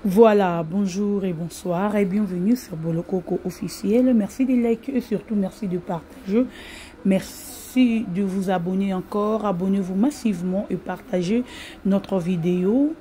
Voilà, bonjour et bonsoir et bienvenue sur Bolokoko officiel. Merci de liker et surtout merci de partager. Merci de vous abonner encore. Abonnez-vous massivement et partagez notre vidéo.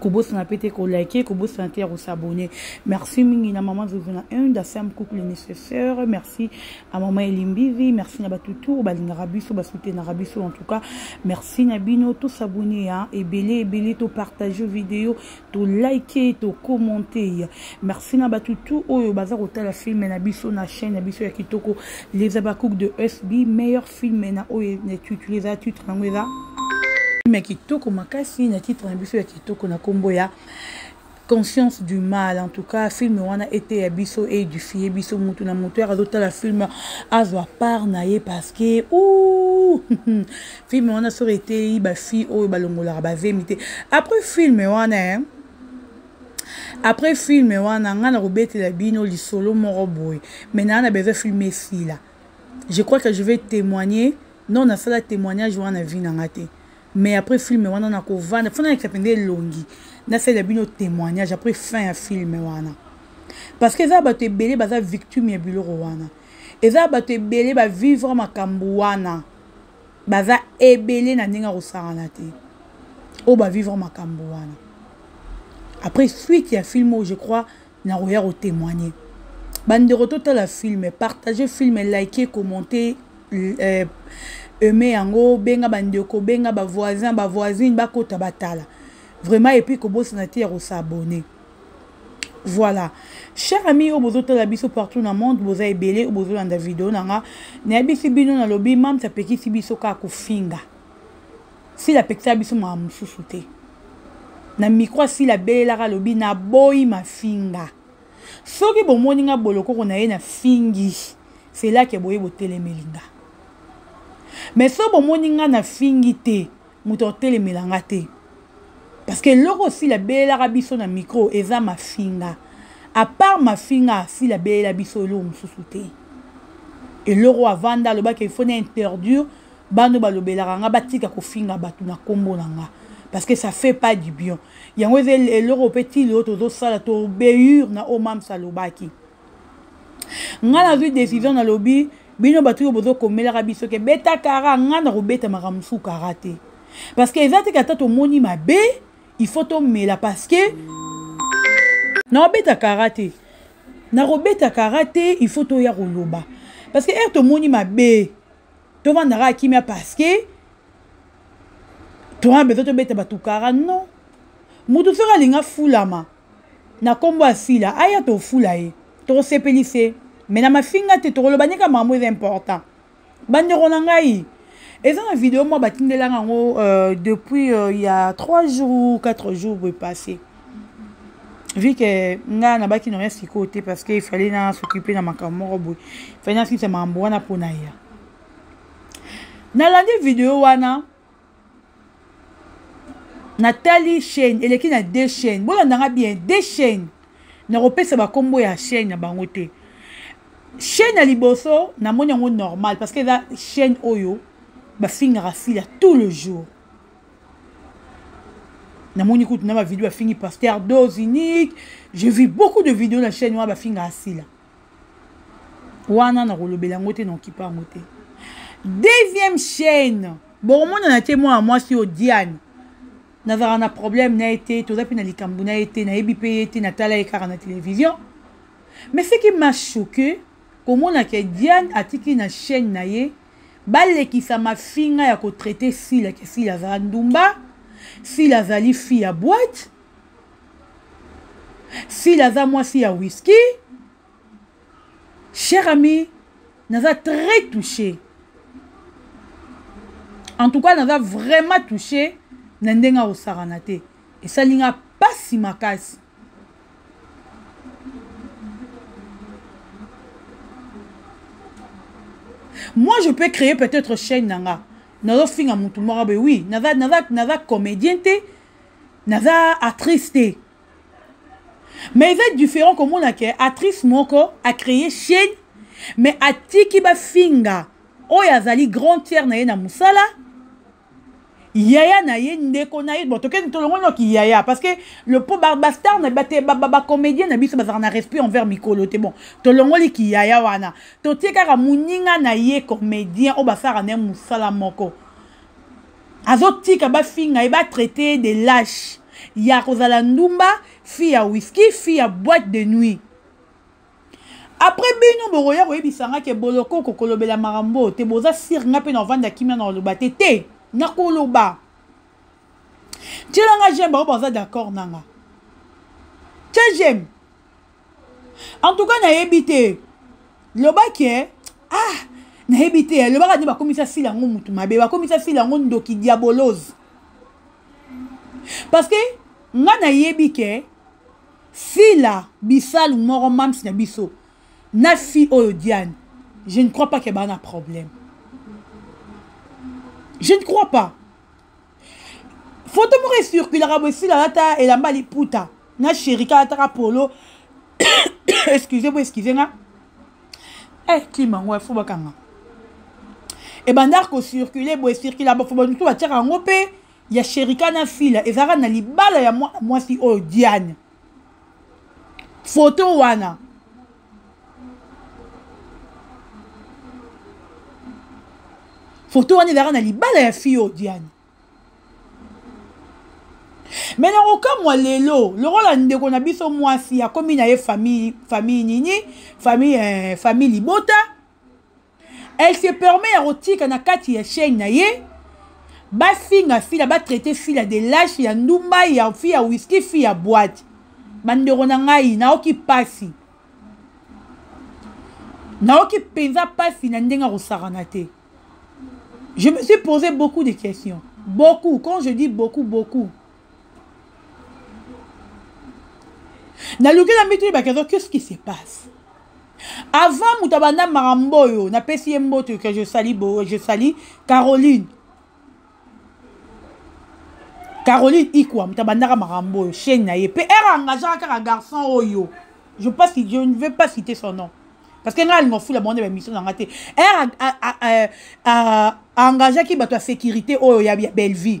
Kobosana pe te kolike, kobosana te ya kosabonner. Merci mingi na mama Zozo na Inde, Sam Cook le nécessaire. Merci à mama Elimbivi, merci na bato tout balingaka biso, basoutenaka biso. En tout cas, merci na bino to s'abonner, hein, ebele ebele, to partager vidéo, to liker, to commenter. Merci na bato tout oyo baza kotala film na biso na chaîne na biso ya kitoko, Les Abakouk de SB, meilleur film na oyo na titre, eza titre nango eza film ya kitoko makasi na titre na biso ya kitoko na kombo ya Conscience du mal. En tout cas, film wana eteya biso, édifier biso. Mutu na mutu azotala film azwa part na ye, parce que ouh, film wana soki eteyi bafille oyo balongolaka bazemi te. Après film wana, hein, après film wana ngai na kobetela bino lisolo moko boye, mais naa na besoin film esila. Je crois que je vais témoigner. Non, nasala témoignage wana vie na nga te, mais après film wana nakovanda fona nakisa mpenza elongi, nasalela bino témoignage après fin ya film wana, parce que eza bato ebele baza victime ya biloko wana, eza bato ebele bavivre makambo wana, baza ebele na ndenge akosangana te oyo bavivre makambo wana. Après suite ya film oyo, je crois nakoya kotémoigner. Bandeko, totala film, partage film, like, commenter, aimer yango, benga bandeko, benga bavoisin, bavoisine, bakota batala vraiment. Et puis kobosana te ya kosabonner. Voilà, cher ami oyo bozotala biso partout na monde, boza ebele oyo bozolanda video na nga. Nayebisi bino, nalobi Mams apekisi biso kaka kofinga. Sila apekisaka biso makambo mosusu te. Na micro asila abelelaka, alobi naboyi mafinga. Soki bomoni nga Bolokoko na ye na fingi, c'est là que boye botelemeli nga. Mais so bomoni nga na fingi te, moto atelemela nga te, parce que eloko osila abelelaka biso na micro eza mafinga. À part mafinga, asila abelela biso eloko mosusu te. Eloko avanda alobaki, il faut na interdire bano balobelaka nga batika kofinga bato na nkombo na nga, parce que ça fait pas du bien. Yango eza eloko mpe tili oyo tozosala, toobéir na oyo Mams alobaki. Nga nazwi décision, nalobi bino bato oyo bozokomelaka biso ke beta kara, nga na kobeta makambo mosusu kara te, parce que eza teke ata tomoni mabe, il faut tomela. Parce que naobeta kara te, nakobeta kara te, il faut toya koloba, parce que ere tomoni mabe, tovandaka kimia, parce que toza besoin tobeta bato kara. Non, moto soki alinga fulama na nkombo asila, aya tofula ye, tokosepelise, mais na mafinga te. Tokoloba ndenge makambo eza important. Bandeko na ngai, eza na video moko batindelanga yango depuis il y a 3 jours ou 4 jours boye passé. Vu que ngai nabaki na ya sikoyo te, parce que il fallait na s'occuper na makambo moko boye, fallait nasilisa makambo wana mpona ya nalandi video wana. Natali chaîne eleki na deux chaînes, bolandanga bien, deux chaînes. Nakopesa bakombo ya chaîne na bango te. Chaîne ya liboso, namoni yango normal, parce que eza chaîne oyo bafingaka Sila tout le jour. Namoni kutu na bavideo bafingi pasteur Dose Unique. J'ai vu beaucoup de vidéos na chaîne wana bafingaka Sila wana. Nakolobela yango te, naokipa yango te. Deuxième chaîne, bokomonana te, mwana mwasi oyo Diane, nazalaka na problème na ye te, toza mpe na likambo na ye te, nayebi mpe ye te, natala ye kaka na télévision. Mais ce qui m'a choqué, komona ke Diane atiki na chaîne na ye balekisa mafinga ya kotraiter Sila, ke Sila azala ndumba, Sila azali fille ya boîte, Sila aza mwasi ya whisky. Cher ami, naza très touché. En tout cas, naza vraiment touché na ndenge akosakana te. Esali nga pasi makasi. Moi, je peux créer peut-être chaîne na nga, nazofinga motu moko boye. Oui, naza comédien te, naza actrice te, mais eza différent komona ke actrice moko acréer chaîne, mais atiki bafinga oyo azali grand tiers na ye na mosala. Yaya na ye, ndeko na ye, bon, tokende tolongoli noki yaya, parce que le po ba, ba star na ba te ba, ba, ba comédien na biso bazalaka na respect envers mikolo te. Bon, tolongoli ki yaya wana, totie kaka moninga na ye comédien oyo basalaka na ye mosala moko, azotika bafinga ye, batraite de lâche, ya kozala ndumba, fille ya whisky, fille ya boîte de nuit. Après bino bokoya koyebisa nga ke Bolokoko kolobela makambo oyo te, boza sire nga mpe na ovanda kimia na koloba te te, nakoloba. Tiela nga j'aime bao baza d'accord na nga, tia j'aime. En tout cas nayebi te, loba ke ah nayebi te, lobaka nde bakomisa sila yango mutu mabe, bakomisa sila yango ndoki diabolose, parce que nga nayebi ke Sila bisalu moko mams na biso na fille oyo Diane, je ne crois pas que bana problème, je ne crois pas. Photo moko ecirculaka boye, Sila alata elamba liputa na Sherika alataka polo excusez bo excusez nga eh klima yango fo bakanga ebandaka kocircule boye, circula bafo bato batiaka yango mpe ya Sherika na Sila ezalaka na libala ya mwana mwasi oyo Diane. Photo wana ezalaka na libala ya fille oyo Diane. Mais na kokamwa lelo lokola ndeko na biso mwasi akomi na ye famille, famille nini, famille, famille libota, elle se permet ya kotika na kati ya chaîne na ye bafinga Sila, batraite Sila de lâche, ya ndumba, ya fille ya whisky, fille ya boîte. Bandeko na ngai, naoki pasi, naoki mpenza pasi na ndenge akosakana te. Je me suis posé beaucoup de questions, beaucoup, quand je dis beaucoup, beaucoup, naluki na mituni bakezo, qu'est-ce qui se passe avant moto abanda makambo oyo? Napesi ye mbote que je sali, bo je sali Caroline, Caroline Ikwa, moto abandaka makambo oyo, chaîne na ye mpe ere engageaka kaka garçon oyo, je pense, je ne vais pas citer son nom parce que ngai alinga ofula bango na bamission na nga te. Ere engageaki bato ya sécurité oyo ya Bellevue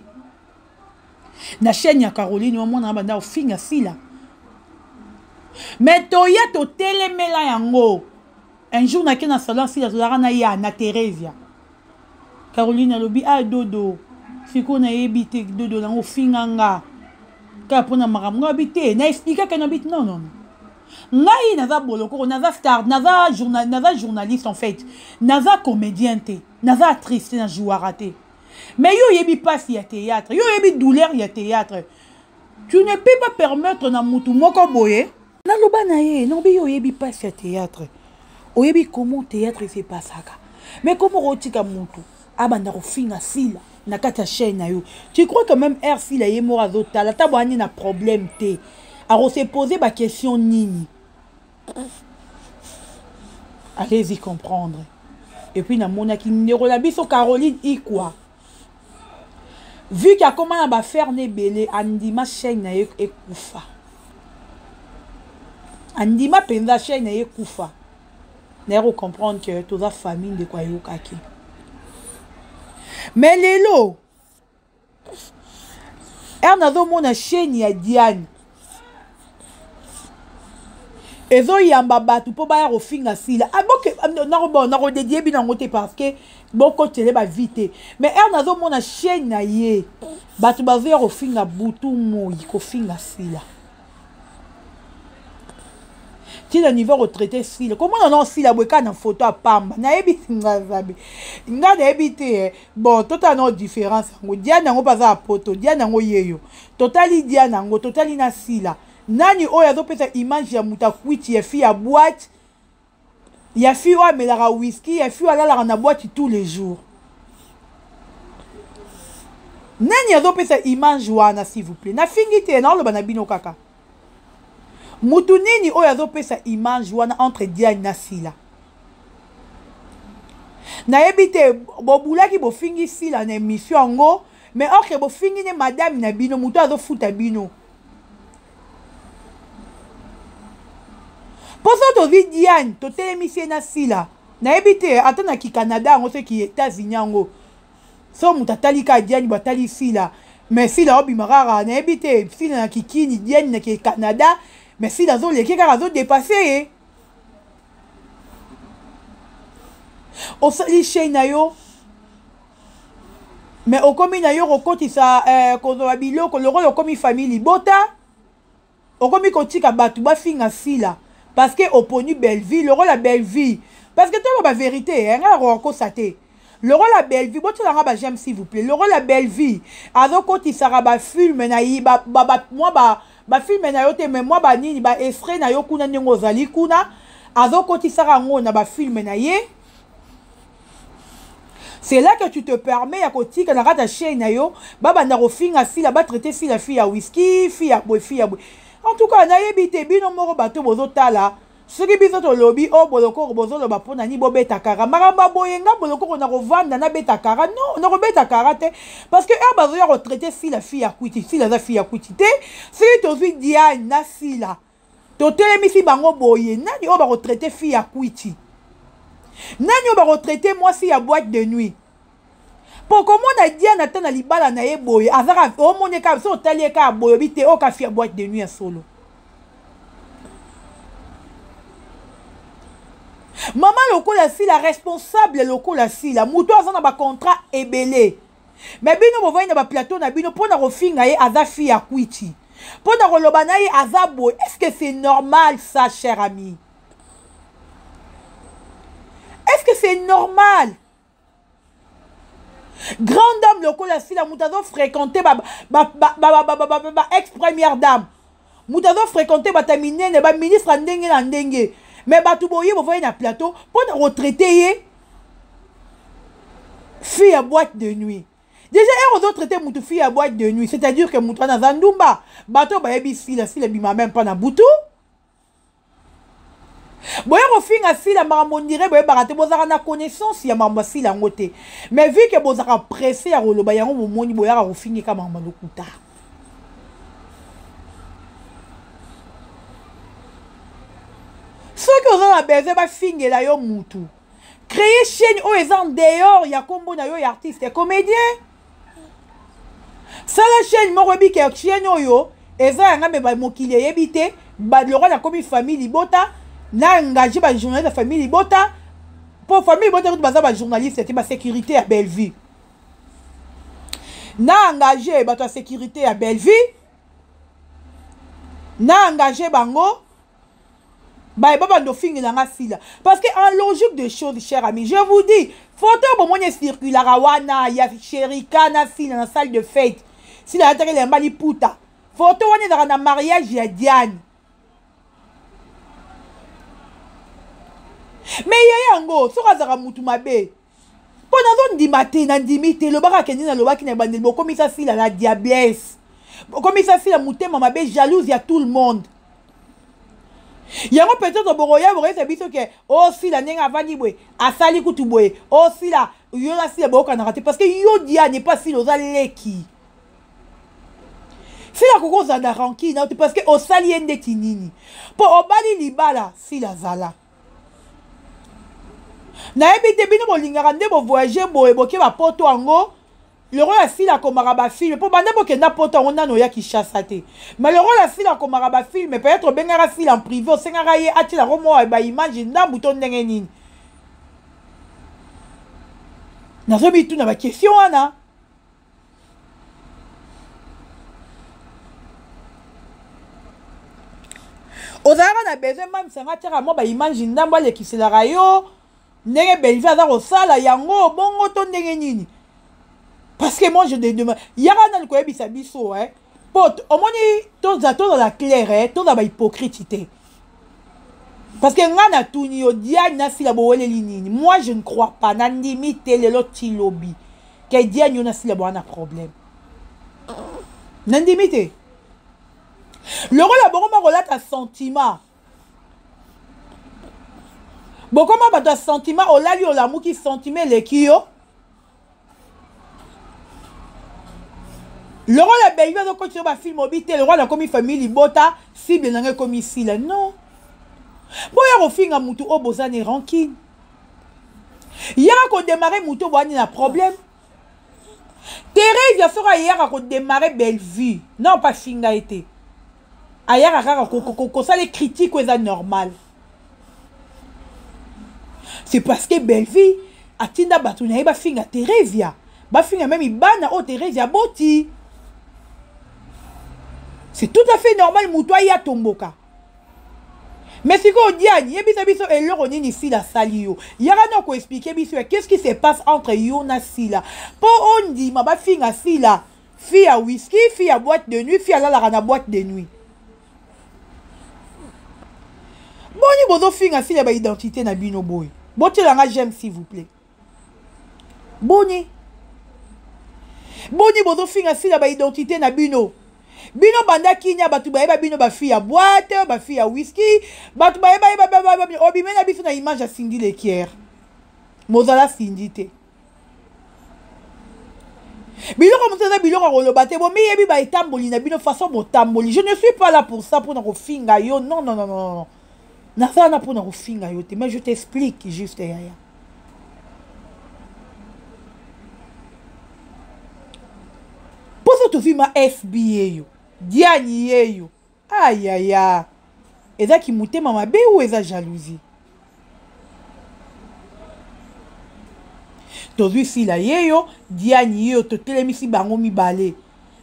na chaîne ya Caroline, omona banda ofinga Sila, mais toya totelemela yango. Un jour nake na salon Sila, tozalaka na ya na Theresia, Caroline alobi ah dodo sikoyo nayebi te, dodo nango ofinga nga kaka mpona makambo ngai abi te, na explikaka na bi non non, ngai naza Bolokoko, naza star, naza journal, naza journaliste en fait, naza comédien te, naza actrice te, na jouara te. Mais yo oyebi mpasi ya théâtre, yo oyebi douleur ya théâtre, tu ne peux pas permettre na mutu moko boye. Naloba na ye, naobi yo oyebi mpasi ya théâtre, oyebi comment théâtre esepasaka, mais comment okotika mutu abanda kofinga Sila na kati ya chaîne na yo? Tu crois que même air Sila ye moko azotala ata boani na problème te, akose poser baquestion nini? Allez-y comprendre. Et puis namonaki ndeko na biso Caroline Ikwa, vu qu'akoma na baaffaire na ebele, andima chaîne na ye ekufa, andima mpenza chaîne na ye ekufa. Naye kocomprendre que toza famille, ndeko ayokaki. Mais lelo ere nazomona chaîne ya Diane ezoyamba bato mpo baya kofinga Sila, nakodedie bino yango te parce que bokotele bavi te. Mais ere nazomona chaîne na ye, bato bazoya kofinga butu moi, kofinga Sila ntina niveau kotraite Sila, komona na Sila boye kaka na foto ya pamba, nayebi nga Nzambe, nga nayebi te. Bon, totala nao différence yango. Diane yango mpe aza ya poto, Diane yango yeyo, totali Diane yango, totali na Sila, nani oyo azopesa image ya moto akwiti, ya fille ya boîte, ya fille oyo amelaka whisky, ya fille oyo alalaka na boîte tous les jours? Nani azopesa image wana? S'il vous plaît, nafingi te, naoloba na bino kaka, mutu nini oyo azopesa image wana entre Diane na Sila? Nayebi te, bobulaki bofingi Sila na émission yango, mais orke bofingi ne madame na bino, moto azofuta bino. Mpo so tozwi Diane, totelemisi ye na Sila, nayebi te ata na kikanada yango, soki États-Unis yango. So moto atali kaka Diane, bo atali Sila, mais Sila obima kaka, nayebi te, Sila na kikini, Diane na ke Canada, mais Sila azoleki kaka, azodepasse ye. Osali chaine na yo, mais okomi na yo kokotisa eh, kozwa biloko lokola okomi famille libota, okomi kotika bato bafinga Sila parce que oponi Bellevue lokola Bellevue, parce que toloba vérité, eh, ngai nakoka kokosa te. Lokola Bellevue, botielanga ba j'aime s'il vous plaît. Lokola Bellevue azokotisaka bafilme na ye, mwa bafilme na yo te, mais mwa banini baextrait na yo kuna, ndenge ozali kuna, azokotisaka yango na bafilme na ye. C'est là que tu te permets ya kotika na kati ya chaîne na yo, babanda kofinga Sila, batraite Sila fille ya whisky, fille ya boye, fille ya boye. En tout cas, nayebi te, bino moko bato bozotala, soki biso tolobi o Bolokoko bozoloba mpo na nini bobeta kara makambo ya boye, nga Bolokoko nakovanda nabeta kara? Non, nakobeta kara te, parce que heure bazoya kotraite Sila fille ya kwiti, Sila aza fille ya kwiti te. Soki tozwi Diane na Sila, totelemisi bango boye, nani oyo bakotraite fille ya kwiti? Nani oyo bakotraite mwasi ya boîte de nuit? Po komona Diane ata na libala na ye boye, azaka omoni kaka so otali ye kaka boye, obi te oyo ka fille ya boîte de nuit ya solo. Mama lokola Sila, responsable lokola Sila, moto aza na bacontrat ebele, me bino bovandi na baplateau na bino mpo na kofinga ye aza fille ya kwiti, mpo na koloba na ye aza boye. Est ce que c'est normal ça, cher ami? Est ce que c'est normal? Grande dame lokola Sila, moto azofréquente ba, ba, ba, ba, ba, ba, ba, ba, ba ex première dame, moto azofréquente bato ya minene, baministre ya ndenge na ndenge, me bato boye bovandi na plateau mpo na kotraite ye fille ya boîte de nuit. Déjà heure ozotraite motu fille ya boîte de nuit, c'est-à-dire que motu wana aza ndumba. Bato bayebi Sila, Sila ebima même mpa na butu. Boye kofinga Sila makambo ndire boyebaka te, bozalaka na connaissance ya makambo ya Sila yango te, mais vu que bozalaka presse ya koloba yango, bomoni boyaka kofingika makambo ya lokuta. Soki oza na besoin bafingela yo mutu, créer chaîne oyo eza en dehors ya kombo na yo ya artiste comédien. Sala chaîne moko oyebi ke chaîne oyo eza yanga, me mokili eyebi te. Lokola nakomi famille libota, na engage bajournaliste ya famille libota, mpo famille libota kutu baza bajournaliste te, basécurité ya Bellevue. Na engage bato ya sécurité ya Bellevue, na engage bango baye babanda ofingela nga Sila, parce que en logique de choses, cher ami, je vous dis, photo bomoni ecirculaka wana ya Sherika na Sila na salle de fête, Sila alataki elemba liputa, photo wana ezalaka na mariage ya Diane. Me ye yango soki azalaka mutu mabe, mpo nazondima te, nandimi te. Lobaka akende, nalobaki na ebandeli, bokomisa Sila la diablesse, bokomisa Sila motema mabe, jalouse ya tout le monde. Yango peut-être bokoya bokoyesa biso ke osila ndenge avandi boye, asali kutu boye, osila yo na Sila boyokanaka te, parce que yo Diane epa Sila oza leki. Sila koko ozala na rancune na yo te, parce que osali ye ndeti nini mpo obali libala Sila azala. Nayebi te, bino bolingaka nde bovoyage boye, boke bapoto yango lokola Sila akomaka bafilme, mpo banda bokenda poto yango nano oya Kinshasa te, mais lokola Sila akomaka bafilme, peut-être obengaka Sila en privé, osengaka ye atielako mwa baimage ndambu to ndenge nini. Nazomituna baquestion wana. Ozalaka na besoin mamisanga atiaka mwa baimage ndambo, alekiselaka yo ndenge Bellevue aza kosala yango bongo to ndenge nini? Parce que moi je demande, yaka nani koyebisa biso, eh? Po omoni tozala clair, eh? Tozala bahypocrite te, parce que nga natuni yo, Diane na Sila boweleli nini? Moi je ne crois pas, nandimi te lelo ti lobi ke Diane yo na Sila boa na problème. Nandimi te. Lokola bokoma kolata sentiment, bokoma bato ya sentiment, olali olamuki sentiment eleki yo. Lokola Bellevue azokotisa yo bafilme, obi te lokola nakomi famille libota, cible na ngai ekomi Sila. Non, boya kofinga mutu oyo boza na rancune, yaka kodemare mutu oyo boani na problème. Therese soki ayaka kodemare Bellevue non pas finga ye te, ayaka kaka kosala critique oyo eza normal. C'est parce que Bellevue atinda bato na ye bafinga Theresia, bafinga meme bana oyo Theresia aboti. C'est tout à fait normal moto aya tomboka. Mais sikoyo Diane, yebisa biso eloko nini Sila asali yo. Yaka na koexplike biso ya qu'est-ce qui se passe entre yo na Sila. Po ondima bafinga Sila, fille ya whisky, fille ya boîte de nuit, fille alalaka na boîte de nuit. Boni bozofinga Sila ba identité na bino boye. Botiela nga j'aime s'il vous plaît. Boni boni bozofinga Sila ba identité na bino. Bino banda kinya bato bayeba bino ba fille ya boîte, ba fille ya whisky, bato bayeba yeba bayeba obimela biso na image ya Cindy Lekier. Mozala Cindy te. Biloko mosusu eza biloko ya koloba te, bomiyebi ba etamboli na bino façon botamboli. Je ne suis pas là pour ça mpona kofinga yo. Non non non non non. Naza wana mpona kofinga yo te, mais je t'explique juste yaya. Poso tozwi ma SB yeyo, Diane yeyo. Ayaya. Eza ki motema mabe ou eza jalousie? Tozwi Sila yeyo, Diane yeyo, totelemisi bango mibale.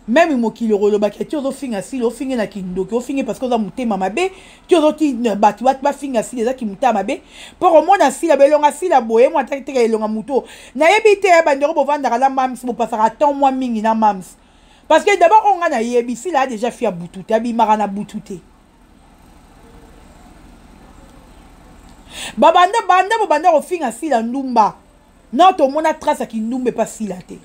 Meme mokili okolobaki ti ozofinga Sila, ofinge na kindoki, ofinge parce que oza motema mabe, ti ozotinda bato bato bafinga Sila, eza kimotema mabe. Mpo komona Sila, belonga Sila boye, mwa ataki teka elonga moto. Nayebi te bandeko bovandaka na mams, bopasaka temps mwa mingi na mams. Parce que d'abord oyo nga nayebi, Sila a déjà fi ya butu te, abimaka na butu te. Babanda banda bobanda kofinga Sila ndumba. Non, tomona trace ya kindumba epa Sila te.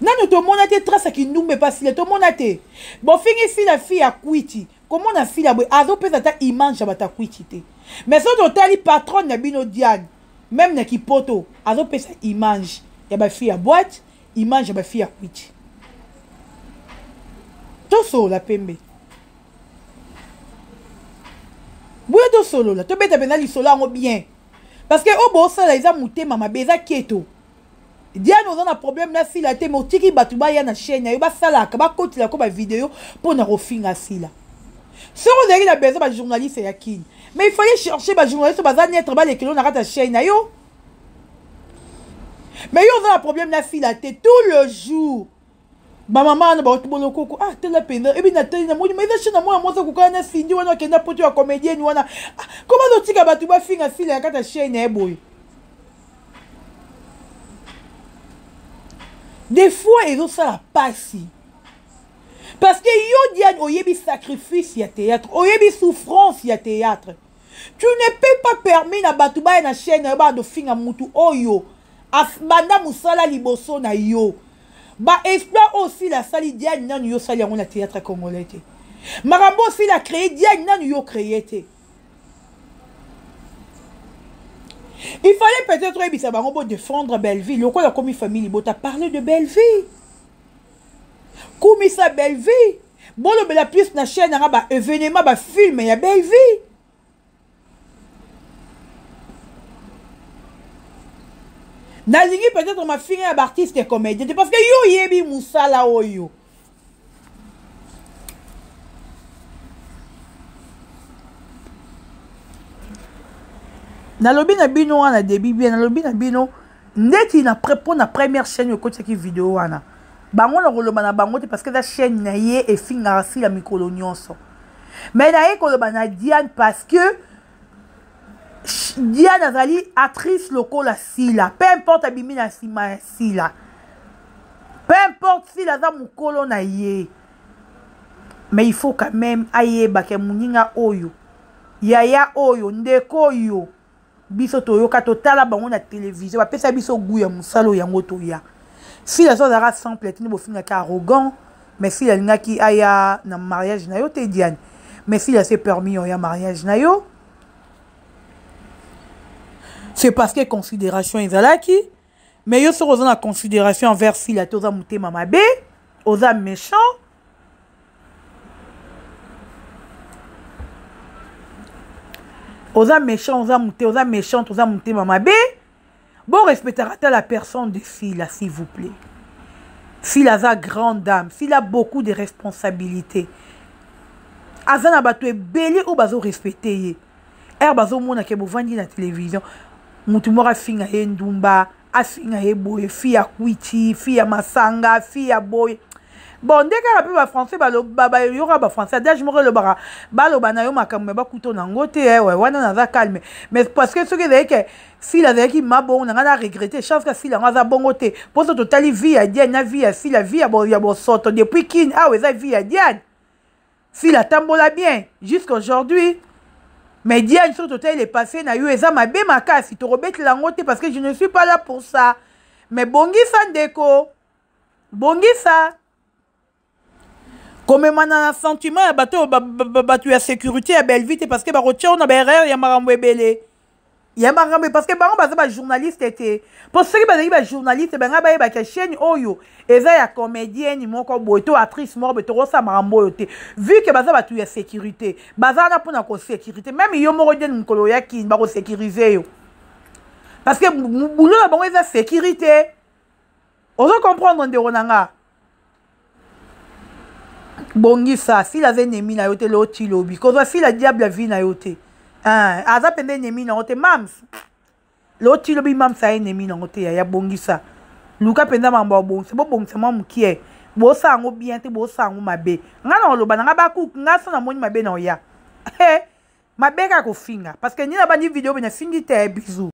Nanu tomona te trace ya kindumba epa Sila, tomona te. Bofingi Sila fille ya kwiti, komona Sila boye azopesa ata image ya bato ya kwiti te. Mais soki totali patronne na bino Diane, même na kipoto azopesa image ya ba fille ya boîte, image ya ba fille ya kwiti. Tosolola pembe. Boye tosolola, tobeta mpenza lisolo yango bien. Parce que oyo bosala eza motema mabe, eza keto. Diane oza na problème na Sila te, mais otiki bato baya na chaîne na yo, basalaka, bakotela ko ba vidéo mpo na kofinga Sila. Soki ozalaki na besoin ba journaliste ya Kin, mais il fallait chercher ba journaliste baza neutre balekelo na kati ya chaîne na yo. Mais yo oza na problème na Sila te, tout le jour ba mama wana bauti bolokoko, ah tala mpenza ebi natali namoni ma eza chaîne na mwana mwasi akokana na Cindy wana akenda poto ya comédienne wana. Ah, koma azotika bato bafinga Sila ya kati ya chaîne na ye boye. Des fois ezosala pasi parce que yo Diane oyebi sacrifice ya théâtre, oyebi souffrance ya théâtre. Tu ne peux pas permis na bato baya na chaîne na yo baya dofinga mutu oyo banda mosala liboso na yo. Ba exploit oyo Sila asali Diane nanu yo sali yango na théâtre congolais te. Makambo oyo Sila créé Diane nanu yo créé te. Il fallait peut-être oyebisa bango bo défendre Bellevue lokola komi famille libota, parler de Bellevue. Kumisa Bellevue. Bolobela plus na chaîne nga ba événement ba film ya Bellevue. Nalingi peut-être mafinga ya ba artiste et comédien te parce que yo yebi musala oyo. Nalobi na bino wana début bien, nalobi na bino ndeti na pré pour na première chaîne okotiaki vidéo wana. Bango na koloba na bango te parce que la chaîne na ye efingaka Sila mikolo nyonso. Mais na ye koloba na Diane parce que Diane azali actrice lokola Sila, peu importe abimi na nsima ya Sila, peu importe Sila aza mokolo na ye, mais il faut quand même ayeba ke moninga oyo, yaya oyo, ndeko oyo, biso toyoka totala bango na télévision, bapesa biso goût ya mosala oyo yango toya. Sila so azalaka simple te, nde bofingaki arrogant, mais Sila alingaki aya na mariage na yo te Diane, mais Sila s'est permis oya mariage na yo. C'est parce que considération ezalaki, mais yo soki oza na considération envers Sila te, oza motema mabe, oza méchant. Oza méchant, oza mute, oza méchante, oza motema mabe. Borespectaka ata la personne de Sila, s'il vous plaît. Sila aza grande dame, Sila a beaucoup de responsabilités. Aza na bato ebele oyo bazorespecte ye. Ere bazomona ke bovandi na télévision, motu moko afinga ye ndumba, afinga ye boye, fi ya kwiti, fi ya masanga, fi ya boye. Bon, nde kaka mpe bafrançais bayoka bafrançais adage moko elobaka baloba na yo makambo me bakuta na yango te. Ewe wana naza calme, mais parce que soki ezalaki ke Sila azalaki ma bongo na ngai na regrette chance ka Sila yango aza bongo te. Mpo so totali vie ya Diane na vie ya Sila, vie ya bosoto depuis Kin awa eza vie ya Diane. Sila atambola bien jusqu'aujourd'hui, mais Diane, soki totali le passé na yo eza mabe makasi, tokobetela yango te parce que je ne suis pas là pour ça. Mais bongisa ndeko, bongisa. Komemana na sentiment ya bato, bato ya sécurité ya Bellevue te, parce que bakotia na baerreur ya makambo ebele ya makambo, parce que bango baza bajournaliste te. Mpo soki bazalaki bajournaliste, bangai bayebaka chaîne oyo eza ya comédienne moko boye to actrice moko boye, tokosala makambo oyo te. Vu que baza bato ya sécurité, baza wana mpona kosécurité. Même yo moko Diane, mokolo ya Kini bakosécurize yo, parce que boulot na bango eza sécurité. Ozo comprendre, ndeko na nga? Bongisa. Sila aza ennemi na yo te. Leo ti lobi kozwa Sila diable ya vie na yo te. Aza mpenza ennemi na yo te. Mams, leo ti lobi mams aya ennemi nango te. Yaya, bongisa, luka mpenza makambo ya bongisa. Bobongisa mwa mokie, bosala yango bien te, bosala yango mabe. Ngai na koloba na ngai bakuku, ngai so namoni mabe na oya mabe kaka kofinga, parce que nini, abandi video be nafingi te. Bisous.